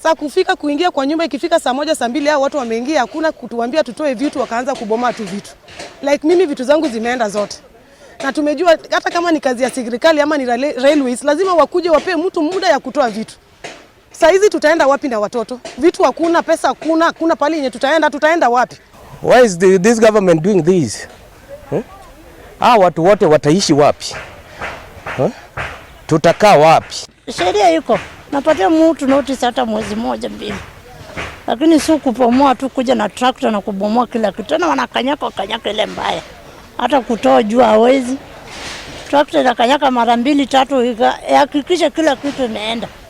Saa kufika kuingia kwa nyumba ikifika saa 1, saa 2, hao watu wameingia, hakuna kutuambia tutoe vitu, wakaanza kubomoa tu vitu. Like mimi vitu zangu zimeenda zote. Na tumejua hata kama ni kazi ya serikali ama ni railways, lazima wakuje wapee mtu muda ya kutoa vitu. Saa hizi tutaenda wapi na watoto? Vitu hakuna, pesa hakuna, hakuna pali yenye tutaenda, tutaenda wapi? Why is this government doing this? Huh? Hawa watu wote wataishi wapi? Huh? Tutakaa wapi? Sheria iko, napatia mtu notice hata mwezi moja mbili, lakini si kubomoa tu, kuja na tractor na kubomoa kila kitu. Tena wanakanyaka kanyaka ile mbaya, hata kutoa juu hawezi. Tractor inakanyaka mara mbili tatu, ihakikishe kila kitu imeenda.